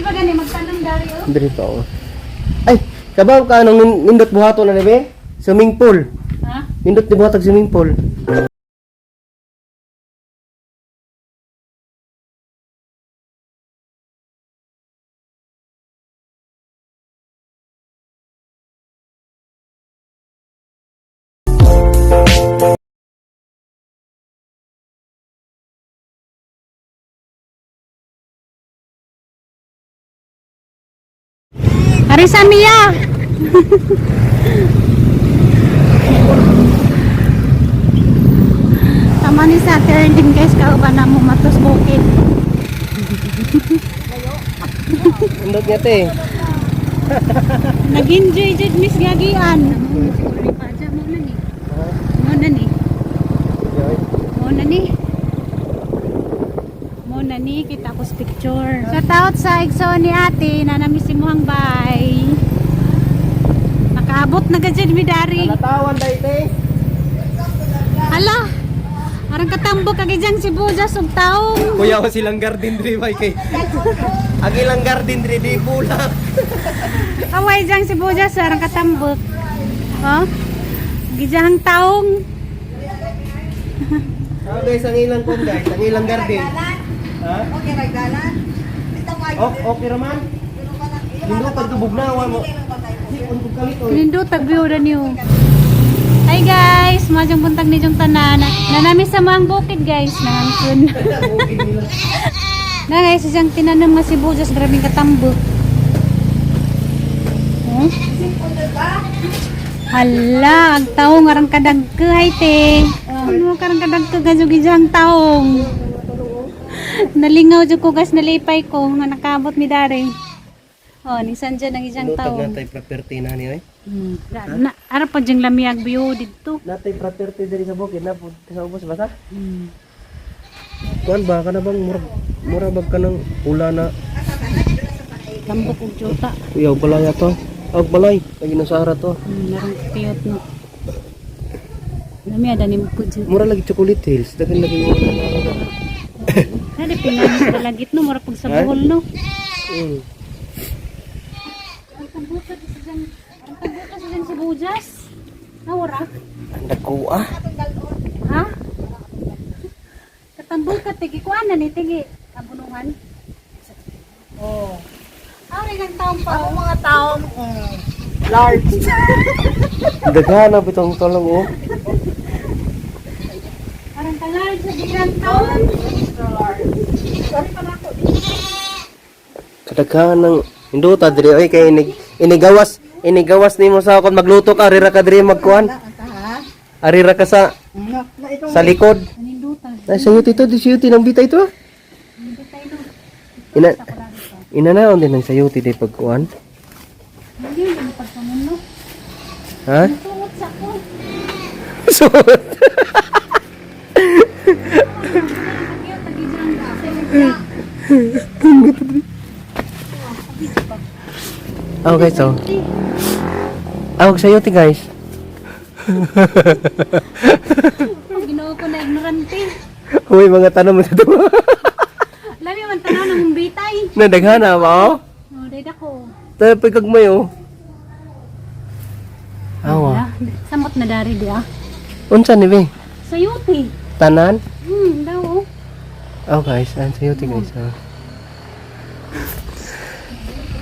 ba gani magtanong dari oh? Diri pa oh. Ay, kabaw ka nung nindot buhato na ni? Swimming pool. Ha? Nindot ni buhatag swimming pool. Ari sa Mia. Tama ni sa din guys, kauban na mo matos bukid. Nindot niya te. Nag-enjoy jud Miss Gagian. Mo na ni. Mo na ni. Mo na ni. Mo na ni kita ko sa picture. Shout out sa igsoon ni ate na namiss si Muhang bay. Nakaabot na gajud mi dari. Nalatawan dai te. Hala. Arang katambok kag ijang sibuyas ug taong. Kuya ko silang garden diri bay kay. Ang ilang garden diri di bulak. Away jang sibuyas arang katambok. Ha? Gijang taong. Oh guys, ang ilang kon guys, ang ilang garden. Ha? Okay, ragalan. Ito mo. Ok, okay raman. Nindot pagtubog na wa mo. Di untog kami to. Nindot tagbiyo na niyo. Hi guys, majong buntag ni jong tanan. Nanami sa mga bukid guys, nangangkun. Bukid nila. Na guys, siyang tinanom nga sibuyas, grabing katambok. Huh? Hala, ang taong arang kadagke hay te. Ano karang kadagke gadyo gijang taong. Nalingaw jud ko guys, nalipay ko nga nakabot mi dari. Oh, ni Sanja nang isang Nindot taong. natay property na ni oy. Na, ara pa jing lamiag view didto. Natay property diri sa bukid na pud sa ubos basta. Hmm. Kuan ba ka na bang mura mura bag ka ng pula na Lambok og juta. kuya og balay ato. Og balay lagi na sara to. Narang piyot no. Lami ada ni mo pud. Mura lagi chocolate hills. Daghan lagi mo na. Nadi pingan sa langit no, mura pag sa buhol no. Ang tambuka sa dyan, ang tambuka sa dyan sibuyas. Nawara. Ang dagko ah. Ha? Katambuka tigi kuan na ni tigi abunungan. Oh. Ari kang taong pa. Ako mga taong large. Daghan na bitong talong oh. Parang kalarge sa gigang taong. Extra large. Sorry pa na ako. Kadaghan ng induta diri oy kay inig inigawas inigawas nimo sa akon magluto ka arira ka diri magkuan. Ha? Arira ka sa Na itong sa likod. Anindutan. Ay sayuti to, di sayuti ng bitay to. ah. Nindutay no. Ina ina na din ang sayuti di pagkuan. Hindi mo pagkamun no. Ha? Tuot sa ko. Suot. Kaya tagi dyan. Okay, so. Awag sayuti guys. Ginoo ko na ignorante. Uy, mga tanong mo sa to. Lami man tanaw ng bitay. Na daghan na ba? Oh, day dako. Tayo pagkagmay oh. Awa. Samot na dari di ah. Unsa ni be? Sayuti. Tanan? Daw oh. Oh guys, ang sayuti guys. Oh.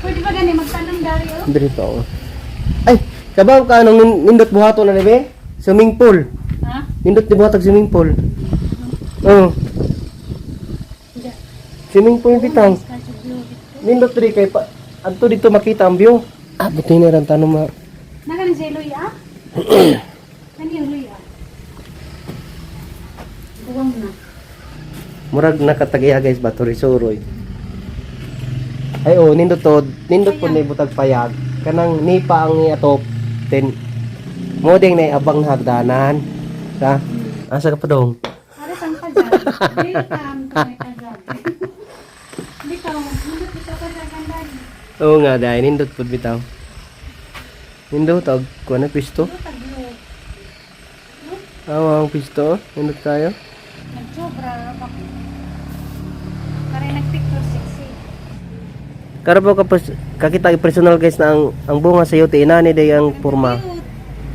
Pwede ba gani magtanong dari oh? Diri pa oh. Ay, kabaw ka nung nindot buhato na ni be? Swimming pool. Ha? Nindot ni buhatag swimming pool. Oh. Swimming pool bitaw. Nindot diri kay pa adto dito makita ang view. Ah, buti na ran tanong ma. Naka ni Jeloy ah? Nani yung luya? Buwang na. Murag nakatagiya guys ba Torisuroy. Ay oh, nindot to, nindot po ni butag payag. Kanang nipa ang iatop then mo ding na abang na hagdanan. Sa asa ka pa dong? Are saan ka dyan? Welcome to my kazag. Bitaw, nindot bitaw ka dyan kandari. Oo nga dahil nindot pud bitaw. Nindot og kuan na pisto. Nindot ang view. Aw, ang pisto. Nindot tayo. Nagsobra bakit? Kare nagpicture sexy. Karon ka kakita personal, guys, na ang bunga sa yote inani day ang porma.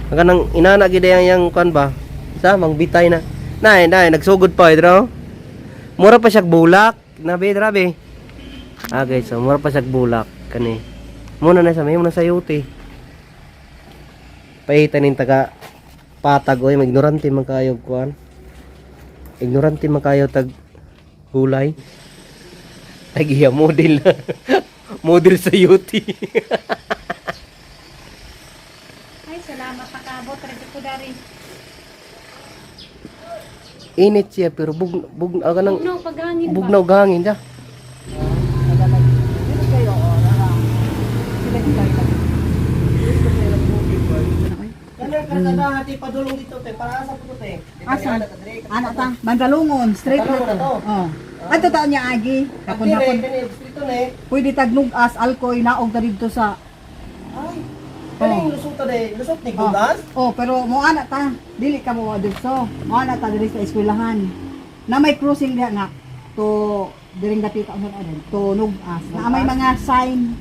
Ang kanang inana gid ang yang kuan ba? Sa mangbitay na. Nay, nay nagsugod pa dro. Mura pa siya bulak. Nabi grabe. Ah guys, so mura pa siya bulak kani. Muna na sa may muna sa yote. Paita ning taga patag oy, ignorante man kayo kuan. Ignorante man kayo tag gulay. Ay giya model. Model sa yote. Ay, salamat pakabot. Ready ko dari. Init siya pero bug bug ah, kanang Bugnaw paghangin ba? bugnaw gangin siya. Dito kayo, oh, nara. Sila yung tayo. Kanang karsada hati padulong dito te para asa po te. Asa? Ano ta? Mandalungon, straight na to. Oh. Ato taon niya agi. Hapon hapon. Dito ne. Pwede tagnugas, alkoy, naog ta dito sa. Ay. Kaning lusot ta de, lusot ni Oh. Gudas. Oh, pero mo ana ta. Dili ka mo dito. Mo ana ta dili sa eskwelahan. Na may crossing diha nga to diring dapita unsa na din to Nugas. Na may mga sign.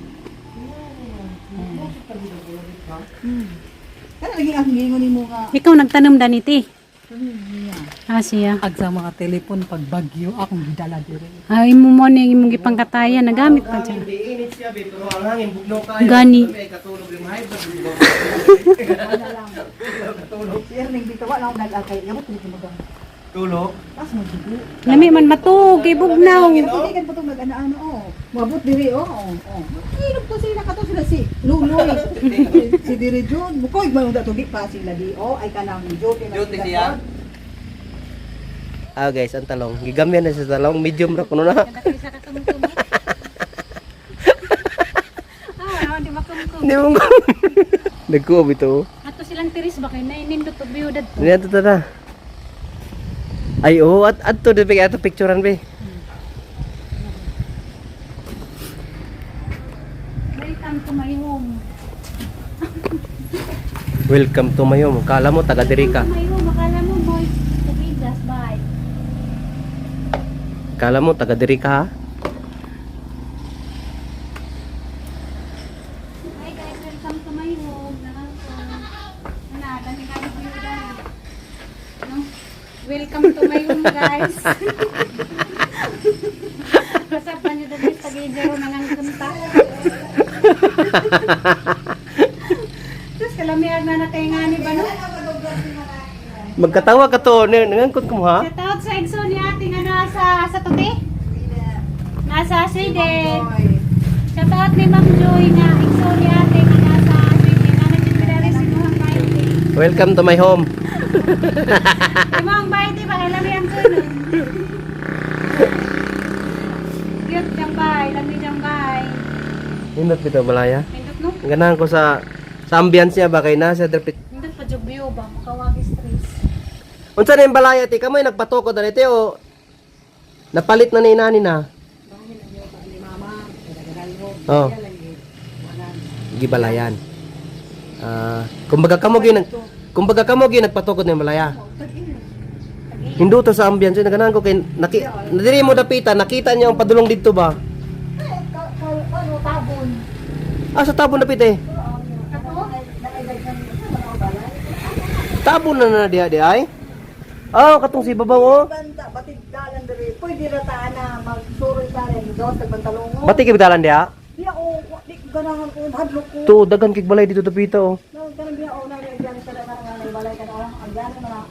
Kana lagi ang giingon nimo ka. Ikaw nagtanom daniti. Ah, siya. Ag sa mga telepon pag bagyo akong gidala diri. Ay, mo mo ni imong gipangkatayan nagamit pa siya. Hindi init siya be, pero ang hangin bugnaw kayo. Gani. Kami katulog yung high blood. Si Erling dito wala akong dala kay yabot dito magang. Tulog. Tas mo dito. Lami man matuog kay bugnaw. Hindi kan pa itong nag-ano-ano, oh. Mabot diri, oh. Oh, oh. Ilog to sila, kato sila si Nunoy. Si Diri Jun. Mukoy, man dato di pa sila di. Oh, ay kanang duty na Duty sila. siya? Ah guys, ang talong. Gigamyan na sa talong, medium ra kuno na. Isa ka kumkum. Ah, di ba kumkum? Hindi mo nagkuob ito. Ato silang tiris ba kay nainindot og view dadto. Niya to tara. Ay oh, at adto di ba ato picturean be. Welcome to my home. Welcome to my home. Kala mo taga diri ka. Welcome to my home. Akala mo boy, tubigas, bye. Kala mo taga diri ka ha? Hi guys, welcome to my home. Nakako. Ana, dami kami view dali. No? Welcome to my home, guys. Kasapan niyo dali sa gejero nangangkunta. Tapos kalamihan na na kay nga ni ba no? Magkatawa ka to, nangangkot ka mo ha? Shout out sa EXO ni ate nga nasa sa tuti. Nasa Sweden. Shout out ni Ma'am Joy nga EXO ni ate nga nasa Sweden. Nga nagtitira si Muhang Baiti. Welcome to my home. Si Muhang Baiti ba kay lami ang sunod. Cute jang bay, lami jang bay. Nindot bitaw balaya. Nindot no? Ang ganahan ko sa ambience niya ba kay nasa drapit. Nindot pa jug view ba makawagi stress. Unsa na yung balaya ti kamoy nagpatoko dali te o napalit na ni inani na. Oh. Gibalayan. Ah, kumbaga kamo gyud nagpatukod ng balaya. Hinduto sa ambience naganahan ko kay naki diri mo dapita nakita niyo ang padulong didto ba? Ano, tabon. Ah, sa tabon dapit eh. Tabon na na diha di ay. Ah, katong si babaw oh. Banta, batig dalan diri. Pwede ra ta na magsuroy ta rin. Dos, tagbantalongo. Bati kay dalan diha. Di ako, di ko ganahan ko, hadlok ko. To dagan kig balay dito dapita oh. No, kanang biya, oh, na, agyan ka na, na, balay ka na, oh, agyan ka na.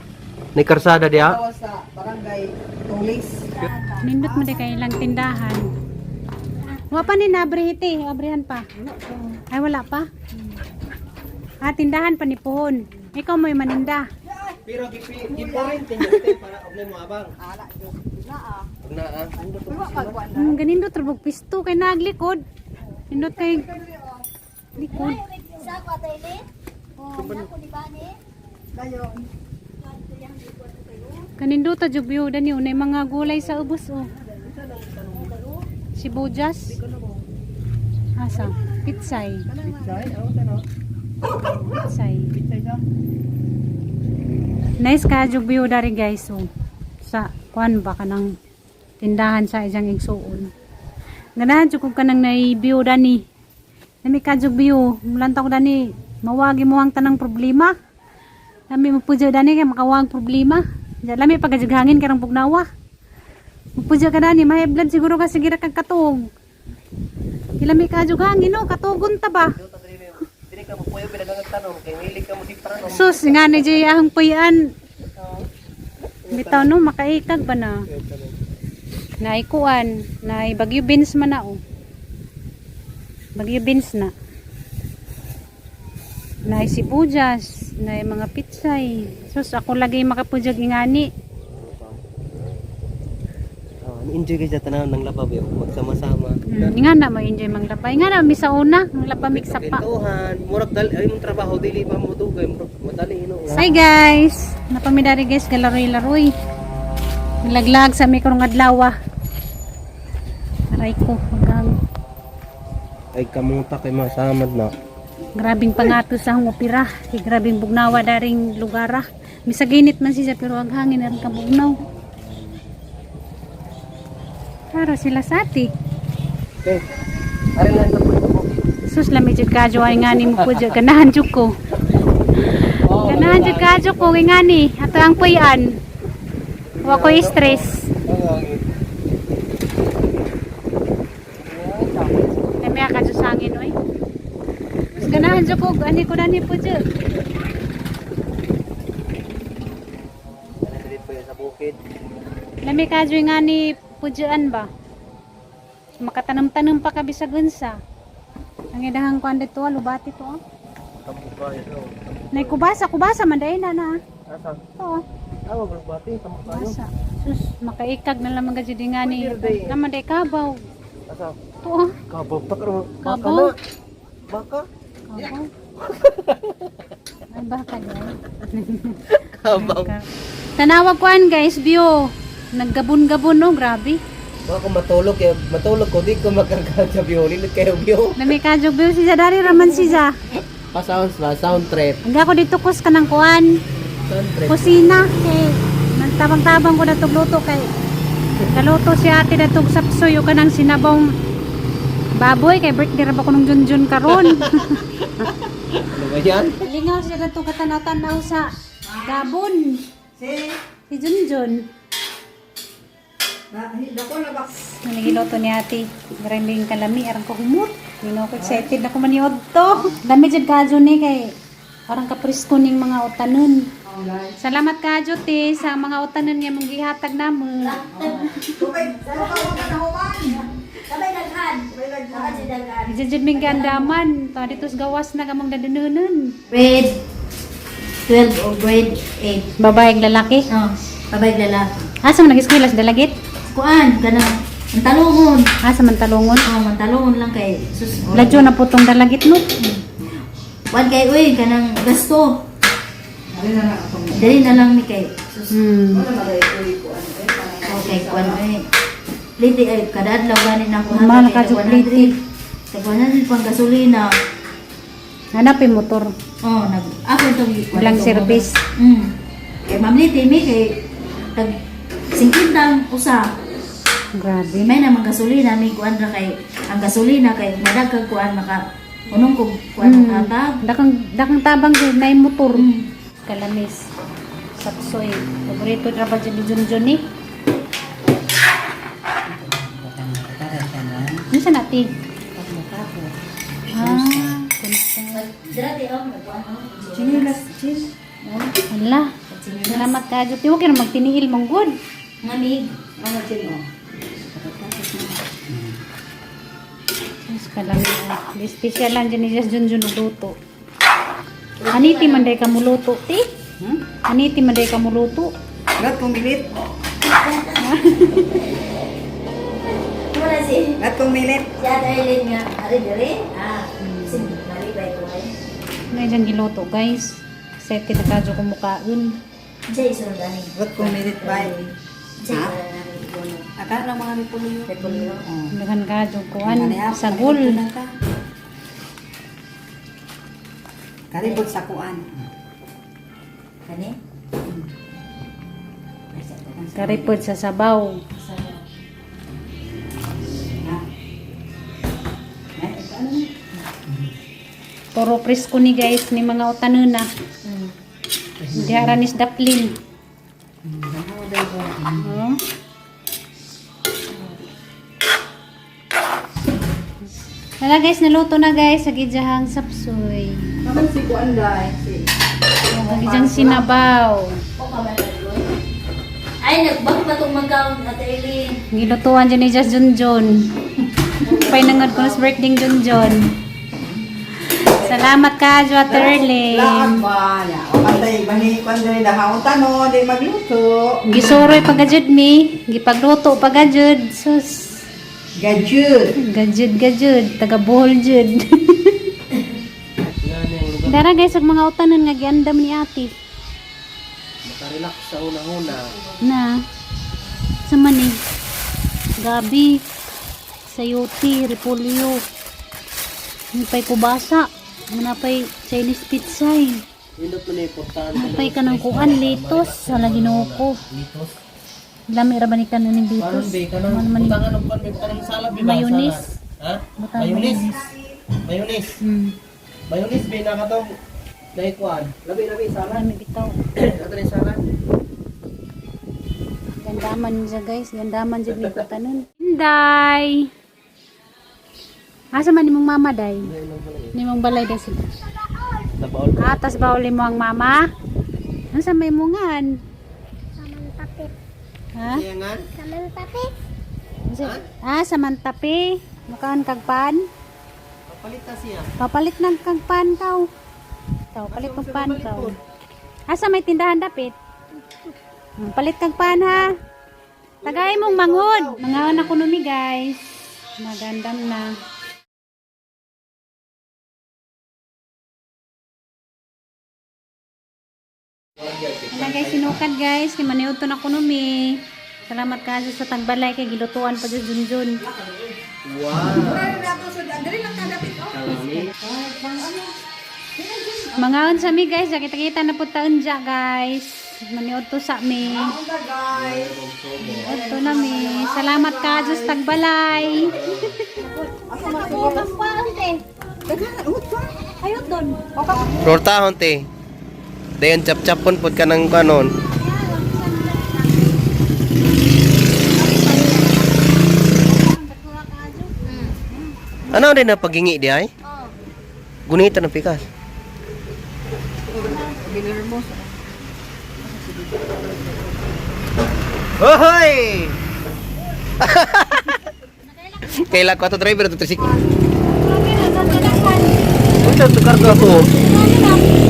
May karsada diha. Tawa sa barangay Tulis. Nindot mo di kay ilang tindahan. Wa pa ni nabrihiti, abrihan pa. Ay wala pa. Ah, tindahan pa ni Pohon. Ikaw mo'y maninda. Pero giporente niya te para og mo abang. Ala, Diyos. Na, ah. Og naa. Wa pagwan. Ganindot rabog pisto kay naglikod. Nindot kay likod. Dayon. Kanindot ta jud view dani unay mga gulay sa ubos oh. Sibuyas. Asa? Pitsay. Pitsay, oh tano. Pitsay. Pitsay sa. Nice ka jud view dari guys oh. Sa kuan ba kanang tindahan sa isang igsuon. Ganahan jud ko kanang nay view dani. Lami ka jud view. Mulantaw ko dani. Mawagi mo ang tanang problema. Lami mo pudyo dani kay makawag problema. Diyan, lami pag hangin karang bugnawa. Mupudyo ka dani, may blood siguro ka sige ra kag katog. Kilami ka jud hangin no, katugon ta ba? Dili ka mo puyo bilang tanong kay mahilig ka mo di para. Sus, nga ni jay ahong puyan. Bitaw no, makaikag ba na? Naikuan, nay Bagyo beans man na oh. Bagyo beans na. Nay sibuyas, nay mga pitsay. Sus, ako lagi makapudyag ingani. Oh, enjoy kay sa tanan ng laba ba magsama-sama. Nga na ma-enjoy manglaba. Nga na mi sa una, manglaba mig sapa. Kwentuhan, murag dali ay mong trabaho dili pa mo dugay, murag madali no. Hi guys! Napamidari guys, galaroy-laroy. Nilaglag sa mi karong adlaw. Aray ko, hanggang Ay kamuta kay masamad na. grabing pangato sa akong opera. Kay grabing bugnawa daring lugara. Misaginit man siya pero ang hangin aron kabugnaw. Para sila sa ati. Okay. Ari lang sa puyo ko. Sus lami jud kadyo ay ngani mo pud jud ganahan jud ko. Ganahan jud kadyo ko kay ngani ato ang puy-an. Wa ko stress. Lami ka jud sa hangin oy. Mas ganahan jud ko ani ko nani po jud. Dili po sa bukid. Lami kadyo ngani pudyaan ba? Makatanam-tanam pa ka bisag unsa. Ang idahang kuan dito, lubati to. Ah. Tambo ka ito. Nay kubasa, kubasa man dai na na. Asa? Oo. Tawag lubati tambo kayo. Kubasa. Sus, makaikag na lamang gajud ngani. Pwede rin. Naman dai kabaw. Asa? To ah. Kabaw ta karon. Baka Kabaw. na. Baka. Kabaw. Ay baka dai. Kabaw. Tanawag kuan guys, view. Naggabon-gabon no, grabe. Baka matulog kay matulog ko di ko magkakaroon sa view. Lilot kayo view. Lami kadyo view si Dari raman siya. Pa sounds ba? Sound trip. Ang ako dito kus kanang kuan. Sound trip. Kusina kay nagtabang-tabang ko na luto kay kaluto si ate na tug sapsoy o kanang sinabong baboy kay birthday ra ba ko nung Junjun karon. Ano ba yan? Lingaw siya na katanaw-tanaw sa Gabon. Si Si Junjun. na dako na ba? Naligiloto ni ate. Grinding kalami arang ko humot. Lingaw ko excited na ko maniod to. Dami jud kadyo ni kay arang kapresko ning mga utanon. Oh, guys. Salamat kadyo te sa mga utanon nga mong gihatag namo. Tubig, tubig ka na human. Sabay daghan. Sabay daghan. Sabay daghan. Diyan jud ming gandaman. Ta dito sa gawas na kamong dadanunan. Grade 12 o grade 8. Babaeng lalaki. Oh, babay lalaki. Asa man nag-eskwela sa Dalagit? Kuan kana ang talungon. Asa man talungon? Oh, man lang kay sus. Ladyo na putong Dalagit no. Kuan kay uy kanang gasto. Dali na lang atong. Dali na lang mi kay sus. Wala magay uy ko ano eh. Okay, kuan ay. Plite ay kada adlaw gani na ako Mahal hatag ka kay jud tag plite. 100. Tag 100 pang gasolina. Hanapin motor. Oh, nag ako itong Walang service. Kay Ma'am Liti, mi kay tag 50 ang usa. Grabe. May naman gasolina, may kuan ra kay ang gasolina kay madagkag kuan maka unong ko kuan ang hatag. Dakang dakang tabang jud na yung motor. Kalamis. Sapsoy. Paborito ra ba jud ni Junjun ni? Ano sa nati? Ah, kunta. Dira di oh, kuan oh. Chinilas, chin. Hala. Salamat ka, Jud. Huwag ka na magtiniil mong good. Ngamig. Ano chin oh. Mas kalami. Di special lang dyan ni Jess Junjun luto. Aniti man day ka muluto, ti? Hmm? Aniti man day ka muluto. Lat kong milit. Wala si Lat kong milit. si Ate Eileen nga ari dire. Ah, sin nalipay ko ay. Ano yung giluto, guys? Excited na kadyo kumukain. Jay isunod ani. Lat kong milit bay. Jay Ha? wala na rin kuno. Ata na mga repolyo. Repolyo. Oh. Daghan kadyo kuan sagol. Karibot sa kuan. Kani? Karipod sa sabaw. Ha? Puro presko ni guys ni mga utanuna. Diha ra ni sa daplin. Oh. Wala guys, naluto na guys sa gijahang sapsoy. Naman si Kuan dai. Si Sa gijang sinabaw. Ay, nagbang pa itong magkaon at Eileen. Gilutuan dyan ni Jas Junjun. Painangad ko na sa birthday Junjun. Salamat ka, Jo Laag Terlin. ba niya. O pantay bani kuan diri dahawon tanon di magluto. Gisuroy pagajud mi. Gipagluto pagajud. Sus. Gajud. Gajud, gajud. Taga Bohol jud. Dara guys, ang mga utanan nga giandam ni ate. Makarelax sa una-una. Na. Sa mani. Gabi. Sayuti, repolyo. Napay kubasa. Napay Chinese pizza eh. Nindot mo na iportahan. Napay ka ng kuan, litos. Sa ginoo ko. Litos. Lami ra ba ni kanon ning Karon litos? be kanang Ano man ni- butangan og kan be kanang salad be ba? Mayonnaise. Salad. Ha? Butang Mayonnaise. Mayonnaise. Mayonnaise be na katong naikuan. Labi labi salad. Lami bitaw. Ato ni salad. Gandaman siya guys, gandaman jud ni tanon. Inday. Asa man nimong mama day? Nimong balay day sila. Sa baol. Ah, tas bauli mo ang mama? Ano sa may mungan? Ha? Siyangan? Ah, sa mantapi. Mukaan kag pan? Papalit na siya. Papalit ng kag pan kaw. Kaw, palit kag pan kaw. Asa may tindahan dapit? Palit kag pan ha. Tagay mong manghod. Mangaon ako numi guys. Magandam na. Wala guys, sinukad guys. Ni maniud to na kuno mi. Salamat kayo sa tagbalay kay gilutuan pa jud Junjun. Wow. Diri lang kadapit oh. Kalami. Mangaon sa mi guys, kita-kita na po taon dya guys. Maniud to sa mi. Unta guys. Ito na mi. Salamat ka Diyos tagbalay. Asa man siguro? Daghan ut pa. Ayot doon. Rortahon te. Dayon chap-chapon pod kanang kanon. Ano rin na pagingi di ay? Gunita ng pikas. Ginermos. Hoy! Kaila ko ato driver to tricycle. Unsa to karga to?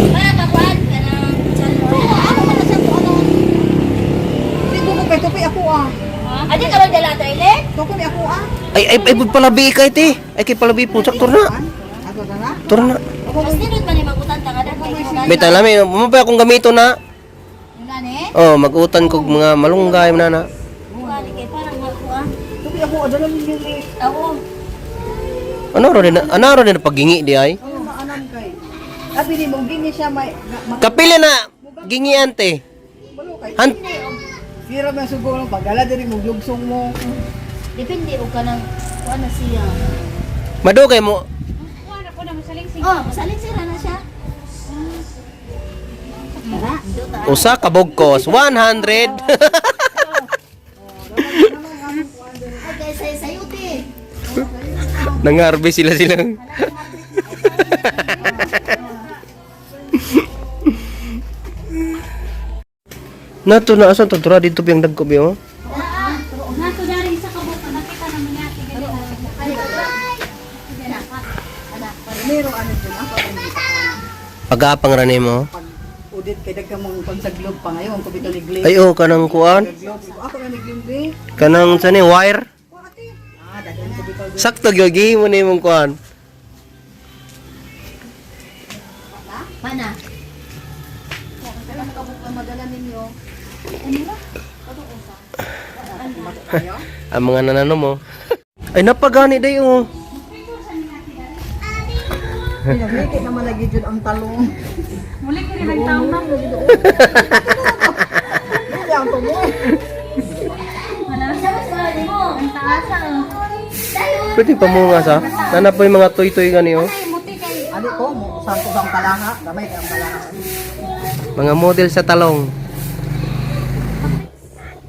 Para kakuan ka ng Di ko kay tupi ako ah. Adi ka ba dala toilet? Tupi ako ah. Ay ay ay pud palabi kay te. Ay kay palabi po sakto na. Ato ta na. Tara na. Mas nindot man ni magutan ta kada kay Beta lami mo pa akong gamito na. Ngani? Oh, mag-utan kog mga malunggay man na. Bali kay parang ako ah. Tupi ako adala ninyo ni. Ako. Ano ro din ano ro din pagingi di ay? Ano maanam kay. Abi ni mo gini siya may Kapila na gingian te. Balo kay. Han Sira man sugo ng pagala diri mo lugsong mo. Depende og kanang kuan na siya. madugay mo. Oh, masalin sira na siya. Tara, duta. Usa ka bugkos 100. Okay, say sayuti. Nangarbe sila silang. Nato na asa to tura dito biyang dagko biyo. Nato dari sa kabuk nakita naman ni ate ganito. Meron ano dun ako Pagapang ra nimo. pag udit kay dagka mong pansaglob pa ngayon ko bitaw ni Glen. Ay oh kanang kuan, Ako na ni Glen be. kanang sa ni wire. Ah, daghan ko bitaw. Sakto gyud gihimo nimong kuan. Mana? Kailan ka buk madala ninyo? Ang mga nanano mo. Ay napagani day oh. Pinaglikit naman lagi dyan ang talong. Muli ko rin ang taon na. Hindi ang tumo. Sa mas mo. Ang taas ah. Pwede pa mo nga sa. Nana po yung mga toy-toy gani oh. Ay, muti Ali ko mo santo sa kalaha, gamay kay ang kalaha. Mga model sa talong.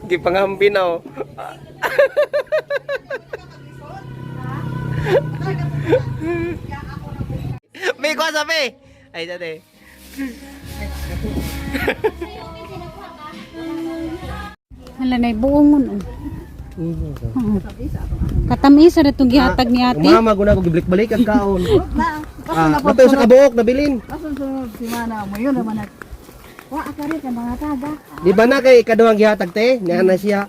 Gipangambi na oh. May kuha sabi. Ay dati. Hala na buongon oh. Oo. Katamis ra itong gihatag ni ate. Mama guna ko gibalik-balik ang kaon. Na, Ah, napay sa kabuok nabilin. kasun sunod si mana mo yun naman at. Wa akari ka mga taga. Di ba na kay ikaduhang gihatag te? Niya na siya.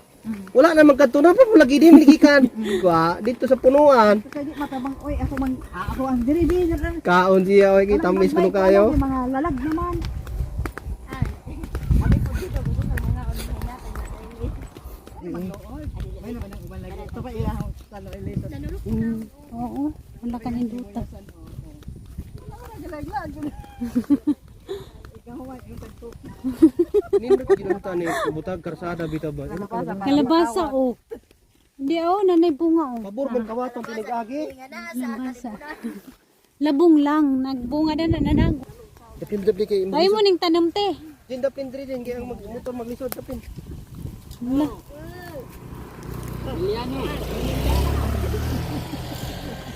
Wala na magkadto na pa lagi din miligikan. Kuha dito sa punuan. Kay di matabang oy ako man ah, ako ang diri diri. Kaon siya oy kay tamis kuno kayo. Mga lalag naman. Oo, wala ka ninduta. Nindot ginunta ni butag karsada bitaw ba. Kalabasa oh. Hindi oh, nanay bunga oh. Pabor man kawatong pinag-agi. Kalabasa. Labong lang, nagbunga na na nanag. Dapin dapin kay Ay mo ning tanom te. Din dapin diri din kay ang magmotor maglisod dapin. Wala.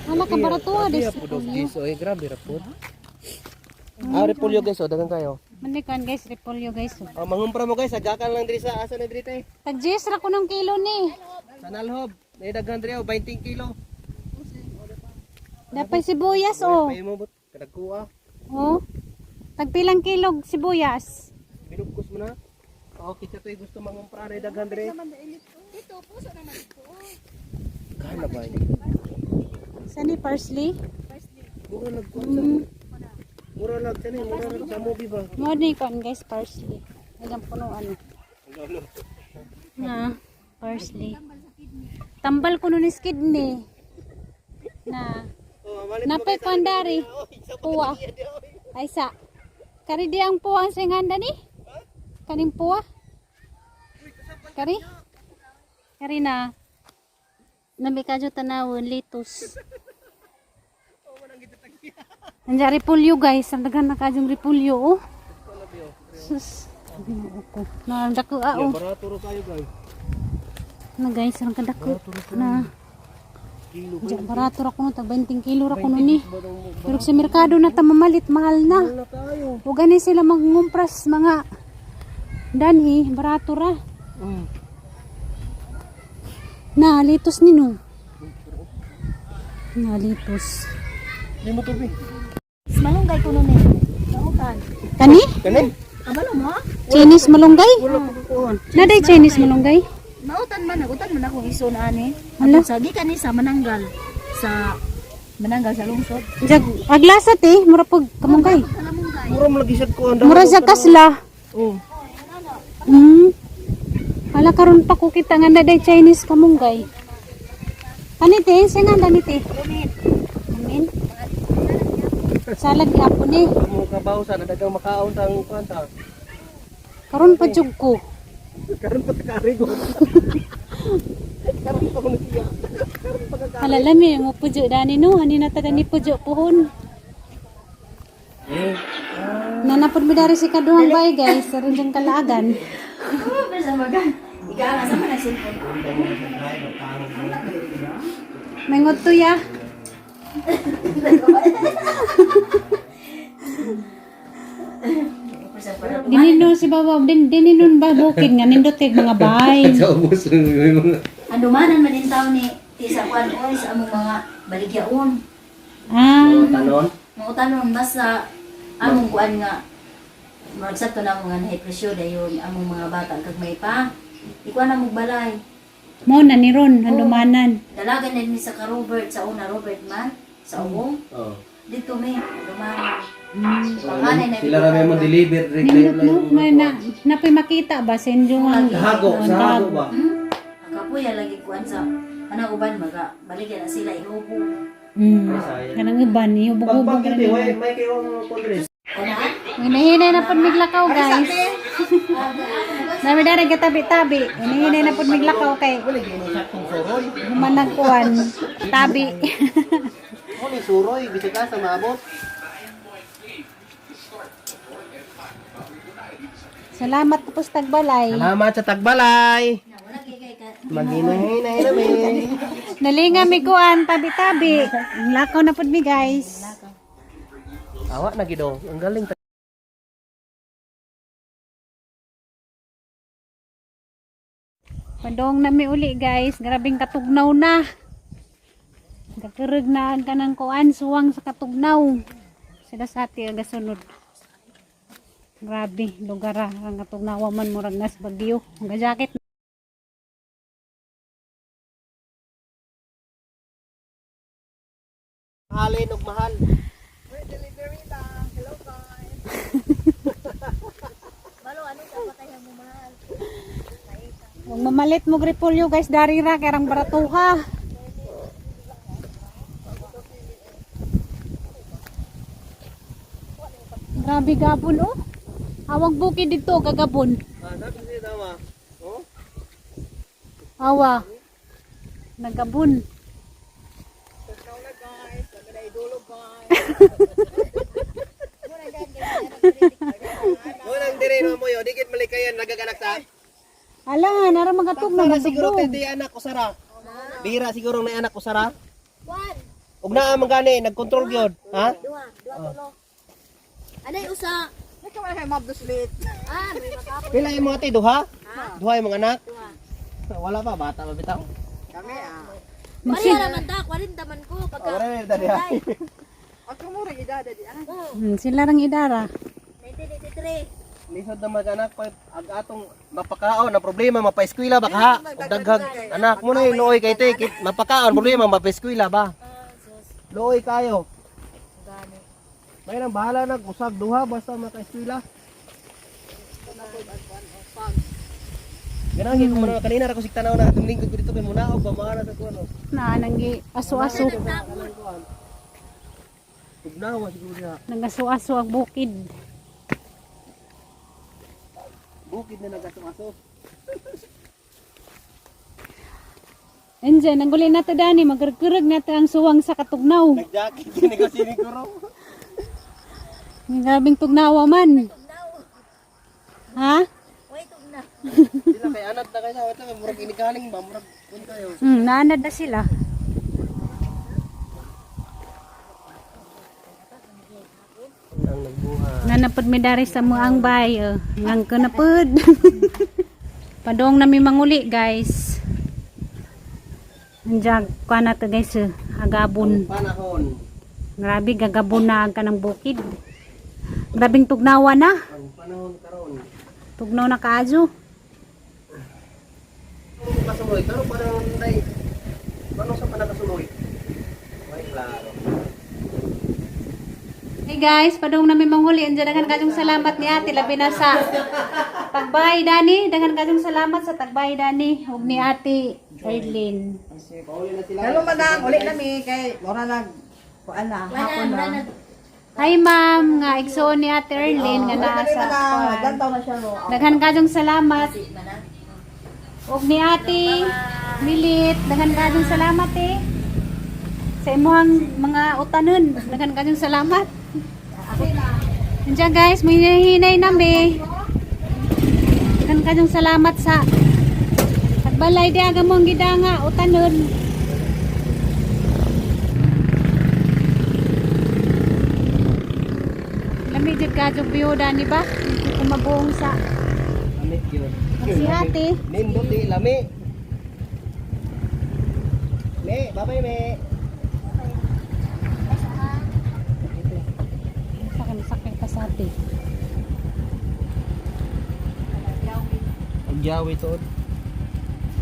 Wala ka barato ah, Grabe des. po dos guys. Oy grabe ra po. Ah, repolyo guys, oh, dagan kayo. Manikan guys, repolyo guys. Oh. Ah, mangumpra mo guys, sagakan lang diri sa asa na diri te. Tag 10 ra ko ng kilo ni. Sa Nalhob, nay daghan diri oh, 20 kilo. Dapay sibuyas oh. May mo kadagkuha. Oh. Tagpilang kilo sibuyas. Binugkos mo na. Okay, sa to'y gusto mangumpra na daghan diri. Dito, puso naman ito. Kana ba ini? Sani parsley? Mura lag kuan sa. Mura lag sa ni, mura lag sa movie ba. Mo ni kon guys parsley. Ilang punuan. Na parsley. Tambal ko nun is kidney. Na. Oh, malit Napay kandari. Puwa. Ay sa. Kari di ang puwa ang singanda ni. Kaning puwa. Kari? Kari na. Nami kadyo tanawon litos. Nandiyan repolyo guys. Ang daghan na kadyong repolyo oh. Sus. Ginoo ko. Na dako ah oh. Barato ro kayo guys. Na guys, ang kadako na. Kilo Diyan, barato ra kuno tag 20 kilo ra kuno ni. Pero sa merkado na ta mamalit mahal na. na kayo. Ug gani sila mangumpras mga danhi, barato ra. Na litos ni no. Na litos. Di mo turbi. Malunggay ko nun eh. Nautan. Kani? Kani? Kabalo mo? Chinese malunggay? Wala ko kukuhan. Naday Chinese malunggay? Mautan man, nagutan man akong iso na ani. Hala. Atong sa gikan ni sa Mananggal sa Mananggal sa lungsod. Jag aglasa te, mura pag kamunggay. Kalamunggay. Mura mo lagi sad kuan. Mura sa kasla. Oh. Hala karon pa ko kita nga naday Chinese kamunggay. Kani te, sa nga dani te? Amin. Salad gyapon eh. Mo kabaw sa dagang makaon tang kuan ta. Karon pa jud ko. Karon pa ta karigo. Karon pa kuno siya. Karon pa ka. Hala lami mo pujo dani no, ani na ta dani pujo puhon. Nanapod mi dari si kaduhang bay guys, aron diyang kalaagan. Oh, basta magan. Ikaw nga sa man cellphone. May ngodto ya. Dininon si Baba, din dininon ba bukid nga nindot kay mga bay. Sa ubos mga Andumanan man din taon ni ti sa kuan oy sa among mga baligyaon. Ah, tanon. Mga utanon basta among kuan nga murag sakto na among nga nahi presyo dayon among mga bata kag may pa. Ikuan na mong balay. mo na ni Ron handumanan. Dalagan na ni sa ka Robert sa una Robert man sa ubong. Oh. Dito may dumanan. Panganay na Sila ra may mo deliver direct Nindot no, may na napoy makita ba sa inyong ang Hago, sa hago ba? Hmm? Akapoy lagi kuan sa anak uban maga baligya na sila ihubo. Kanang iban ihubog-hubog Pagpag ra iti, nila. way may kayo ang kondres. Kana? Hinahinay na pod miglakaw guys. Nami dara gatabi-tabi. Hinahinay na pod miglakaw kay Wala gyud saktong suroy. humanag kuan tabi. Mo ni suroy bisag asa maabot. Salamat po sa tagbalay. Salamat sa tagbalay. Na wala kay kay ka. Maghinay-hinay na mi. Nalinga mi kuan tabi-tabi. Ang Lakaw na pud mi, guys. Awa na gido. Ang galing. Padong na mi uli, guys. Grabing katugnaw na. Kakurog na ang kanang kuan suwang sa katugnaw. Sila sa ati ang gasunod. Grabe, lugar ah. Ang katugnawa man murag nas bagyo. Ang jacket. Mahalin og mahal. Delivery lang. Hello guys. Balo ano ka patay mo mahal. Huwag mamalit mo gripolyo guys, dari ra kay rang baratuha. Grabe gabon oh. Awang bukid dito gagabon. Ah, sabi siya tama. Oh? Awa. Nagabon. Tugnaw na guys. Kami na idulog guys. Unang dire no mo yo, dikit malikayan nagaganak sa. Ala, nara mga tugnaw Sara siguro magdugdog. kay di anak ko sara. Bira siguro na anak ko sara. One, Ug naa man gani nagkontrol gyud, ha? duha, duha tulo. Anay usa. Ikaw wala kay mabduslit. Ah, may makapon. Pila imo ate duha? Duha imong anak? Duha. Wala pa bata pa bitaw. Kami ah. Pareha naman ta, 40 man ko pagka. Wala na dali. ha. Ako mo rin idada di ah. Oh, Sila rang idara. 1983. Lisod na mag-anak pa ag atong mapakaon ang problema mapaeskwela ba ka? Ug daghag anak mo na luoy kay te kit mapakaon problema mapaeskwela ba? Ah, sus. Luoy kayo. Gani. May nang bahala nag usag duha basta makaeskwela. Ganang ko muna kanina ra ko sig tanaw na atong lingkod ko dito kay munaog ba maara sa kuno. Na nanggi aso-aso. Tugnawa siguro diha. Nagaso-aso ang bukid. Bukid na nagaso-aso. Enjen, ang guli nato dani, magrugurug nato ang suwang sa katugnaw. Nagjacket kini ko sini ko Ang Grabing tugnawa man. Tugnaw. Ha? Way tugnaw. Sila kay anak na kayo sa wala murag inigaling ba murag kun kayo. Naanad na sila. Ang nagbuha. Nanapod mi dari sa muang bay. Oh. Ngang ko na pod. Padong na mi manguli, guys. Andiyan, kuha na to guys. Oh. Agabon. Panahon. Grabe, gagabon na ang kanang bukid. Grabing tugnawa na. Ang panahon karon. Tugnaw na kaadyo. Kung kasuloy karon parang day. Paano sa panakasuloy? Ay klaro. Hey guys, padung namin manghuli. Andiyan daghan kayong salamat ni Ate labi na sa tagbay Dani. Daghan kayong salamat sa tagbay Dani ug ni Ate Erlyn. Pauli na sila. Hello madam, uli na mi kay Lora nag kuan na Wala, hapon wala na. na. Hi ma'am, nga igsoon ni Ate Erlyn nga naa Uli sa na madam, kuan. naglantaw na siya ro. Daghan kayong salamat Si mana. ug ni Ate Milit. Daghan kayong salamat eh. Sa imuhang mga utanon, daghan kayong salamat. Andiyan guys, may hinahinay nami. Daghan kayong salamat sa Tagbalay di aga mong gidanga utanon. Lami jud kadyo biyuda ni ba? Hindi ko mabuong sa Lamit yun. si ate. Nindot eh, lami. Me, bye-bye me. Sakit sakit ka sa ate. Agyawi to.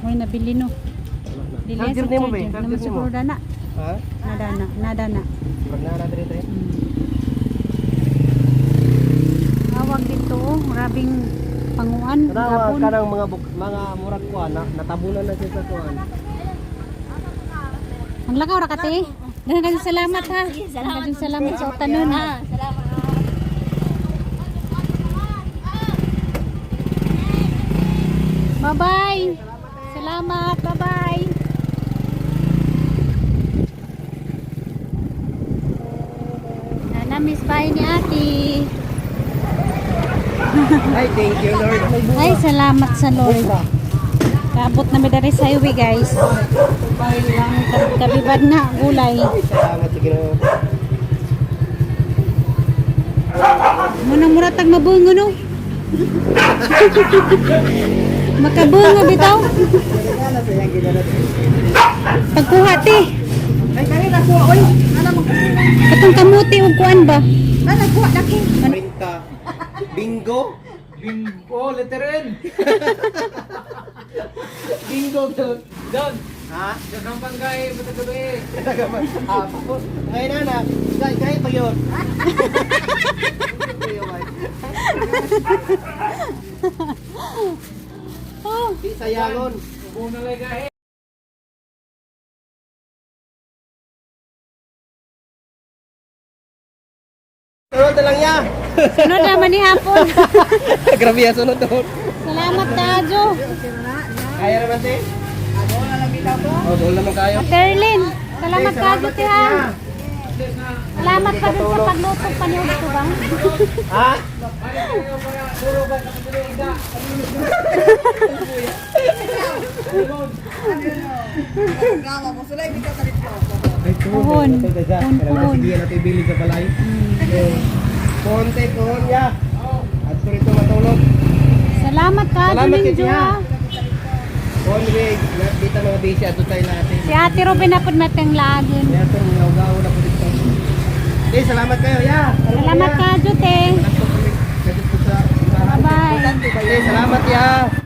Hoy nabili no. Dili Charger sa nimo be, charger. charger Naman nimo. siguro dana. Ha? Nadana, nadana. Murag na na diri tayo. Awag dito oh, grabing panguan, Tanawa gapon. kanang mga buk, mga murag kuan na natabunan na siya sa kuan. Ang lakaw ra kate. Daghan kayong salamat ha. Sige, Daghan salamat. kayong salamat sa utanon. Ah, salamat. Bye-bye. Salamat. Bye-bye. Nana, miss bye ni ate. Ay, thank you, Lord. Ay, salamat sa Lord. Kaabot na mi diri sa highway, guys. Kabibad na gulay. Ay, salamat sa Ginoo. Munang mura tag mabungo no. Makabungo bitaw. Pagkuha ti. Ay kani na ko oy. Ana mo. Katong kamuti ug kuan ba? Ana kuha daki. Printa. Bingo. Bingo, letter N. Bingo. Don, Ha? sa Panggay, matag gabi. Ah, tapos, ngayon na na. Kaya, kaya pa yun. Oh, Di sayangon. Una lang gahe. Sunod na lang ya. Sunod naman ni hapon. Grabe ya, sunod to. Salamat kajo. Kaya naman, te? Ano na lang bitaw ko. Oh, doon naman kayo. Terlin, salamat kajo te ha. Salamat pa dun sa pagluto pa niyo ko bang. Ha? Gawa mo sulay bitaw ka dito. Ay, Puhon. Puhon, puhon. Sige na tayo bili sa balay. Konti, puhon ya. At rito matulog. Salamat kajo Salamat ninyo kay ha. Puhon, Rig. Lahat dito mga busy. Ato tayo natin. Si Ate Ruben na pud mateng lagin. Kaya ito, mga ugaw na po dito. Eh, salamat kayo, ya. Salamat kajo te. Salamat po sa Bye-bye. Eh, salamat ya.